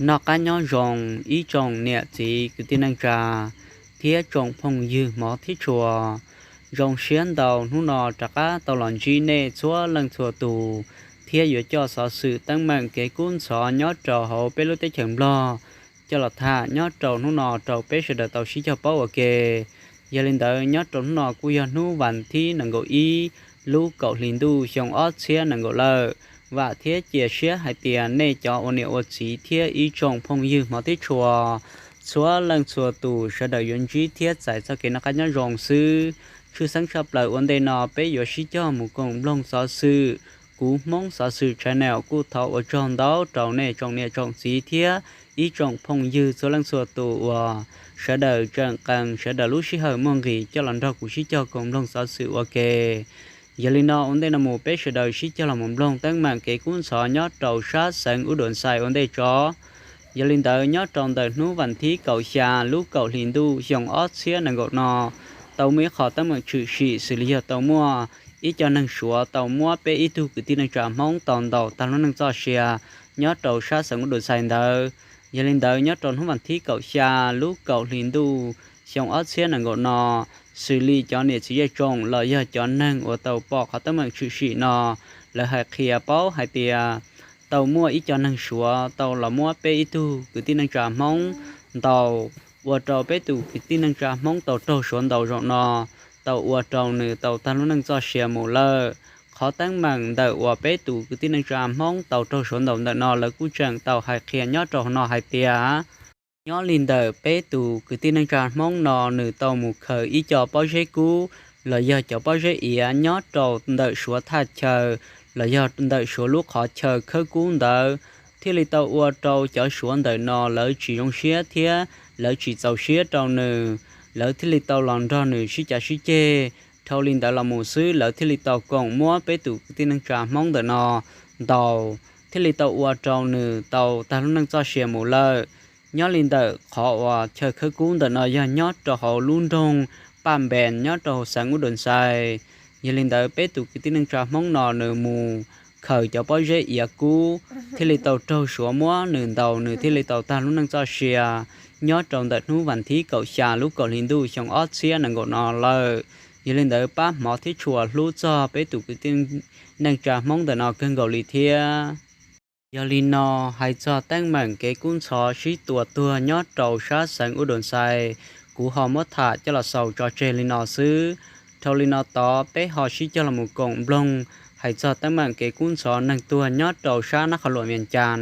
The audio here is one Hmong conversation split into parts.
Noj qab nyob zoo ib tsoom niam txiv kwv tij neej tsa thiab tsoom phooj ywg hmov thiab tshua. Zoo siab ntau hnub no rov qab tau los ntsib nej txhua leej txhua tus thiab yuav coj xov xwm teeb meem kev kub ntxhov nyob rau hauv peb lub teb chaws Nplog coj los tham nyob rau hnub no rau peb sawv daws tau sib cog paub ua ke. Yog li ntawd nyob rau hnub no kuj yog hnub vas thib nees nkaum ib lub kaum hli ntuj xyoo ob txhiab nees nkaum lawm. Vam thiab cia siab hais tias nej cov ua niam ua txiv thiab ib tsoom phooj ywg hmov thiab tshua, txhua leej txhua tus sawv daws yuav ntsib thiab txais txoj kev noj qab nyob zoo xwb. Tshwj xeeb tshaj plaws ua ntej no peb yuav sib cog mus koom mloog xov xwm. Kuv Hmoob Xov Xwm Channel kuj thov ua tsaug ntau rau nej tsoom niam tsoom txiv thiab ib tsoom phooj ywg txhua leej txhua tus uas sawv daws tseem qee sawv daws lub sij hawm muaj nqis coj los nrog kuv sib cog koom mloog xov xwm ua ke. Yog li no ua ntej no mus peb sawv daws sib cog los mus mloog teeb meem kev kub ntxhov nyob rau sab xeev Ub Duam Xais ua ntej tso. Yog li ntawd nyob rau ntawm hnub vas thib kaum xya lub kaum hli ntuj xyoo ob txhiab nees nkaum no, tau muaj ib qho teeb meem tshwm sim xws li yog tau muaj ib co neeg Suav tau muab peb ib tug kwv tij neej tsa Hmoob tau ntaus tag lub neej txoj sia nyob rau sab xeev Ub Duam Xais ntawd. Yog li ntawd nyob rau hnub vas thib kaum xya lub kaum hli ntuj xyoo ob txhiab nees nkaum no, xws li cov niam txiv zej tsoom los yog cov neeg uas tau pom qhov teeb meem tshwm sim no, lawv hais qhia paub hais tias tau muaj ib co neeg Suav tau los muab peb ib tug kwv tij neej tsa Hmoob ntaus, ua rau peb tus kwv tij neej tsa Hmoob tau raug Suav ntaus zaum no, tau ua rau nws tau tag lub neej txoj sia mus lawm. Qhov teeb meem ntawm uas peb tus kwv tij neej tsa Hmoob tau raug Suav ntaus ntawm no lawv kuj tseem tau hais qhia nyob rau hauv no hais tias nyob li ntawm peb tus kwv tij neej tsa Hmoob no nws tau mus khaws ib co pob zeb kub los yog cov pob zeb iav nyob rau ntawm Suav thaj chaw los yog ntawm Suav lub qhov chaw khawb kub ntawd, thiaj li tau ua rau cov Suav ntawm no lawv tsis zoo siab thiab lawv tsis txaus siab rau nws, lawv thiaj li tau los nrog nws sib cav sib ceg. Dhau li ntawd los mus xwb lawv thiaj li tau koom muab peb tus kwv tij neej tsa Hmoob ntawm no ntaus, thiaj li tau ua rau nws tau tag lub neej txoj sia mus lawm. Nyob li ntawm qhov uas chaw khawb kub ntawm no yog nyob rau hauv lub nroog Paj Npees nyob rau hauv xeev Ub Duam Xais. Yog li ntawd peb tus kwv tij neej tsa Hmoob no nws mus khaws cov pob zeb iav kub, thiaj li tau raug Suav muab nws ntaus nws thiaj li tau tag lub neej txoj sia nyob rau ntawm hnub vas thib kaum xya lub kaum hli ntuj xyoo ob txhiab nees nkaum no lawm. Yog li ntawd pab hmov thiab tshua hlub txog peb tus kwv tij neej tsa Hmoob ntawm no kawg nkaus li thiab. Yog li no, hais txog teeb meem kev kub ntxhov sib tua tuag nyob rau sab xeev Ub Duam Xais, kuv ho muab tham coj los xaus tso tseg li no xwb. Dhau li no tod peb ho sib cog los mus koom mloog hais txog teeb meem kev kub ntxhov neeg tuag nyob rau sab Nab Qhov Luam Vias Cas.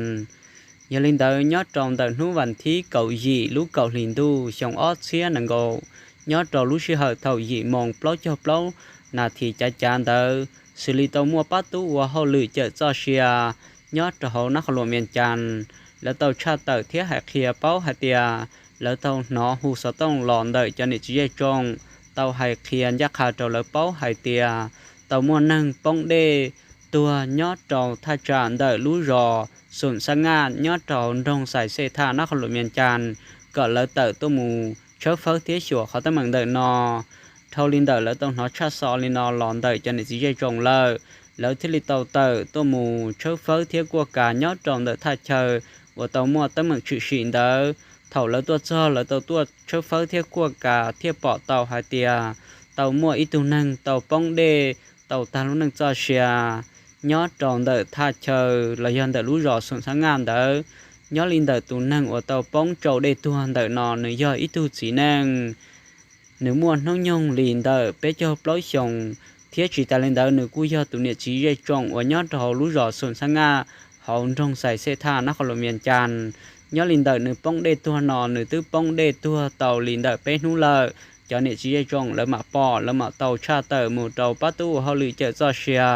Yog li ntawd nyob rau ntawm hnub vas thib kaum yim lub kaum hlis ntuj xyoo ob txhiab nees nkaum, nyob rau lub sij hawm thaum yim moos plaub caug plaub nas this cav cav ntawd xws li tau muaj pab tub ua hauj lwm cawm txoj sia nyob rau hauv Nab Qhov Luam Vias Cas, lawv tau tshaj tawm thiab hais qhia paub hais tias lawv tau hnov hu xov tooj los ntawm cov niam txiv zej tsoom tau hais qhia ncaj qha rau lawv paub hais tias tau muaj neeg poob dej tuag nyob rau thaj tsam ntawm lub zos Xoom Xab Ngaj nyob rau hauv nroog Xais Xej Thaj Nab Qhov Luam Vias Cas, kom lawv tawm tuaj mus tshawb fawb thiab xyuas qhov teeb meem ntawm no. Dhau li ntawm lawv tau hnov tshaj xov li no los ntawm cov niam txiv zej tsoom lawm, lawv thiaj li tau tawm tuaj mus tshawb fawb thiab kuaj kas nyob rau ntawm thaj chaw uas tau muaj teeb meem tshwm sim ntawd. Thaum lawv tuaj txog lawv tau tuaj tshawb fawb thiab kuaj kas thiaj pom tau hais tias tau muaj ib tug neeg tau poob dej tau tag lub neej txoj sia nyob rau ntawm thaj chaw los yog ntawm lub zos Xoom Xab Ngaj ntawd. Nyob li ntawm tus neeg uas tau poob tsau dej tuag ntawm no nws yog ib tug txiv neej, nws muaj hnub nyoog li ntawm peb caug plaub xyoos, thiab tsis tas li ntawd nws kuj yog tus niam txiv zej tsoom uas nyob rau hauv lub zos Xoom Xab Ngaj hauv nroog Xais Xej Thaj Nab Qhov Luam Vias Cas. Nyob li ntawm nws poob dej tuag no nws twb poob dej tuag tau li ntawm peb hnub lawm. Cov niam txiv zej tsoom lawv mam pom lawv mam tau tshaj tawm mus rau pab tub ua hauj lwm cawm txoj sia.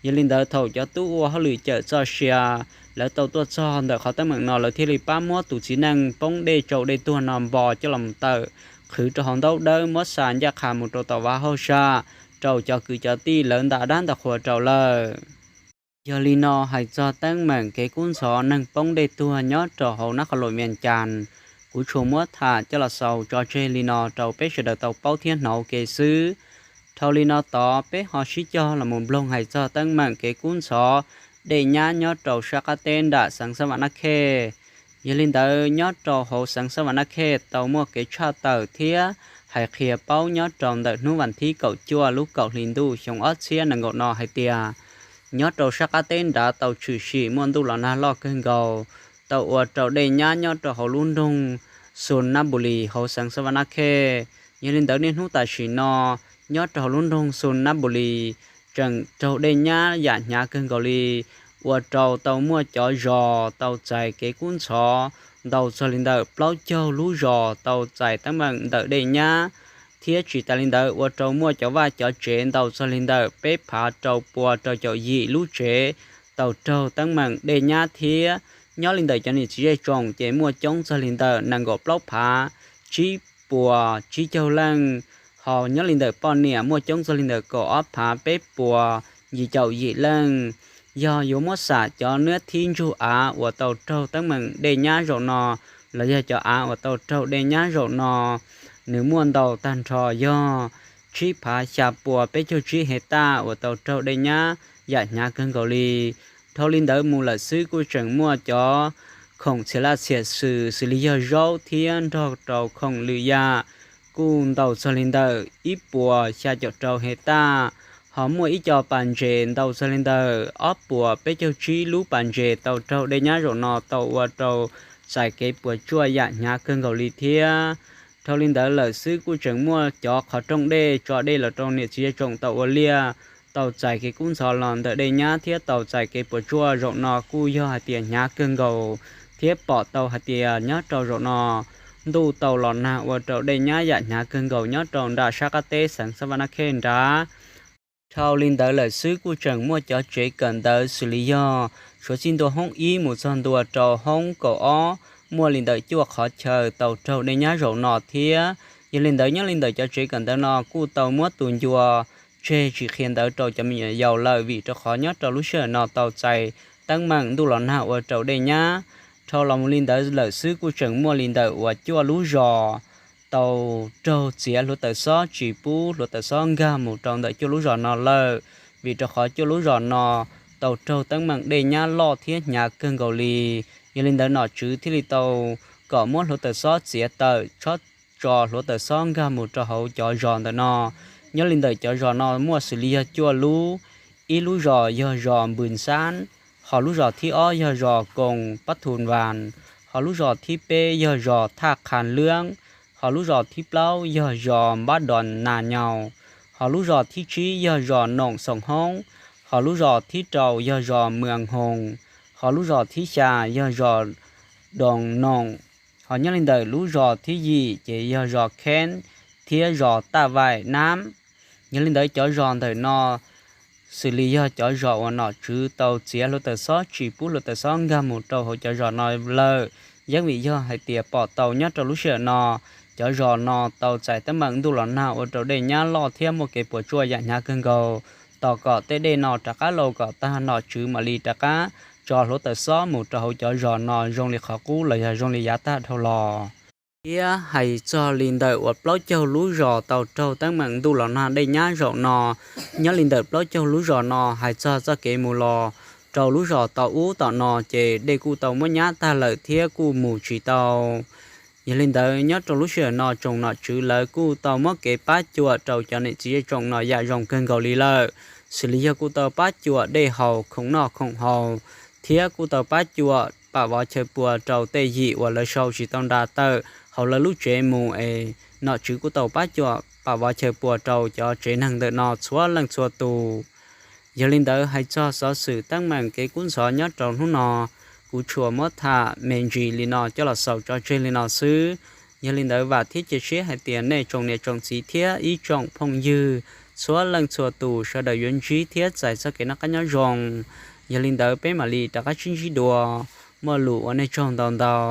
Yog li ntawd thaum cov tub ua hauj lwm cawm txoj sia lawv tau tuaj txog ntawm qhov teeb meem no lawv thiaj li pab muab tus txiv neej poob dej tsau dej tuag no npo coj los tawm qhwv rau hauv ntaub dawb muab xa ncaj qha mus rau tom vaj hauj sam rau cov kwv cov tij lawv nta dab nta qhua rau lawm. Yog li no hais txog teeb meem kev kub ntxhov neeg poob dej tuag nyob rau hauv Nab Qhov Luam Vias Cas, kuv tsuas muab tham coj los xaus tso tseg li no rau peb sawv daws tau paub thiab hnov ua ke xwb. Dhau li no tod peb ho sib cog los mus nploog hais txog teeb meem kev kub ntxhov dej nyab nyob rau sab qab teb nram xeev Xab Vam Nab Khej. Yog li ntawd nyob rau hauv xeev Xab Vas Nab Khej tau muaj kev tshaj tawm thiab hais qhia paub nyob rau ntawm hnub vas thib kaum cuaj lub kaum hli ntuj xyoo ob txhiab nees nkaum no hais tias nyob rau sab qab teb nrad tau tshwm sim muaj ntuj los nag loj kawg nkaus, tau ua rau dej nyab nyob rau hauv lub nroog Xus Nab Npus Lis hauv xeev Xab Vas Nab Khej. Yog li ntawd niaj hnub tam sim no nyob rau hauv lub nroog Xus Nab Npus Lis tseem raug dej nyab yam hnyav kawg nkaus li, ua rau tau muaj cov zos tau txais kev kub ntxhov ntau txog li ntawm plaub caug lub zos tau txais teeb meem ntawm dej nyab, thiab tsis tas li ntawd ua rau muaj cov vaj cov tsev ntau txog li ntawm peb phav rau pua rau caum yim lub tsev tau raug teeb meem dej nyab thiab. Nyob li ntawm cov niam txiv zej tsoom ces muaj coob txog li ntawm nees nkaum plaub phav tsib puas tsib caug leej, ho nyob li ntawm poj niam muaj coob txog li ntawm kaum ob phav peb puas yim caum yim leej. Yog yuav muab xam cov niab thib ntsug av uas tau raug teeb meem dej nyab zaum no, los yog cov av uas tau raug dej nyab zaum no, nws muaj ntau tag nrho yog tsib phav xya puas peb caug tsib hej taj uas tau raug dej nyab yam hnyav kawg nkaus li. Dhau li ntawd mus lawm xwb kuj tseem muaj cov khoom txhiam laj txhiam xwm xws li yog zaub thiab nrog rau khoom lwm yam kuj ntau txog li ntawm ib puas xya caum rau hej taj, ho muaj ib co pas ntses ntau txog li ntawm ob puas peb caug tsib lub pas ntses tau raug dej nyab zaum no tau ua rau txais kev puas tsuaj yam hnyav kawg nkaus li thiab. Dhau li ntawd lawm xwb kuj tseem muaj cov qhov rooj dej tso dej los rau niam txiv zej tsoom tau ua liaj, tau txais kev kub ntxhov los ntawm dej nyab thiab tau txais kev puas tsuaj zaum no kuj yog hais tias hnyav kawg nkaus, thiab pom tau hais tias nyob rau zaum no ntuj tau los nag ua rau dej nyab yam hnyav kawg nkaus nyob rau nram sab qab teb xeev Xab Vas Nab Khej nrad. Dhau li ntawd lawm xwb kuj tseem muaj cov tsev kawm ntawv xws li yog suav txij ntua hoob ib mus txog ntua rau hoob kaum ob muaj li ntawm cuaj qhov chaw tau raug dej nyab zaum no thiab. Yog li ntawd nyob li ntawm cov tsev kawm ntawv no kuj tau muab tus ncua tseg tsis qhia ntawv rau cov me nyuam yaus lawm vim rau qhov nyob rau lub sij hawm no tau txais teeb meem ntuj los nag ua rau dej nyab. Dhau los mus li ntawd lawm xwb kuj tseem muaj li ntawm uas cuaj lub zos tau raug txiav hluav taws xob tsis pub hluav taws xob nkag mus rau ntawm cuaj lub zos no lawm, vim rau qhov cuaj lub zos no tau raug teeb meem dej nyab loj thiab hnyav kawg nkaus li. Yog li ntawd nom tswv thiaj li tau kom muab hluav taws xob txiav tawm txhob tso hluav taws xob nkag mus rau hauv cov zos ntawm no. Nyob li ntawm cov zos no muaj xws li yog cuaj lub, ib lub zos yog zos Npws Xab, ho lub zos thib ob yog zos Koos Pab Thus Vas, ho lub zos thib peb yog zos Thaj Qha Lwb, ho lub zos thib plaub yog zos Npab Dos Nas Nyaus, ho lub zos thib tsib yog zos Noom Xoom Hoob, ho lub zos thib rau yog zos Mws Hoos, ho lub zos thib xya yog zos Doos Noom, ho nyob li ntawm lub zos thib yim ces yog zos Kheeb thiab zos Taj Vaim Nab. Yog li ntawd cov zos ntawm no xws li yog cov zos uas nom tswv tau txiav hluav taws xob tsis pub hluav taws xob nkag mus rau hauv cov zos no lawm, yeej vim yog hais tias pom tau nyob rau lub sij hawm no cov zos no tau txais teeb meem ntuj los nag ua rau dej nyab loj thiab muaj kev puas tsuaj yam hnyav kawg nkaus. Tos kom tej dej no rov qab laus kom tag nom tswv mam li rov qab tso hluav taws xob mus rau hauv cov zos no zoo li qhov qub los yog zoo li yav tag dhau los. Thiab hais txog li ntawm uas plaub caug lub zos tau raug teeb meem ntuj los nag dej nyab zaum no, nyob li ntawm plaub caug lub zos no hais txog txoj kev mus los rau lub zos tom ub tom no ces dej kuj tau muab nyab tag lawm thiab kuj mus tsis tau. Yog li ntawd nyob rau lub sij hawm no tsoom nom tswv lawv kuj tau muab kev pab cuam rau cov niam txiv zej tsoom no yam zoo kawg nkaus li lawm, xws li yog kuj tau pab cuam dej haus, khoom noj khoom haus, thiab kuj tau pab cuam pam vov chaw pua rau tej yim uas lawv sau tsis tau nra tawm hauv lawv lub tsev mus es nom tswv kuj tau pab cuam pam vov chaw pua rau cov tsev neeg ntawm no txhua leej txhua tus. Yog li ntawd hais txog xov xwm teeb meem kev kub ntxhov nyob rau hnub no, kuv tsuas muab tham me ntsis li no coj los xaus tso tseg li no xwb. Yog li ntawd vam thiab cia siab hais tias nej tsoom niam tsoom txiv thiab ib tsoom phooj ywg txhua leej txhua tus sawv daws yuav ntsib thiab txais txoj kev noj qab nyob zoo. Yog li ntawd peb mam li rov qab sib ntsib dua, muaj lus ua nej tsaug ntau ntau.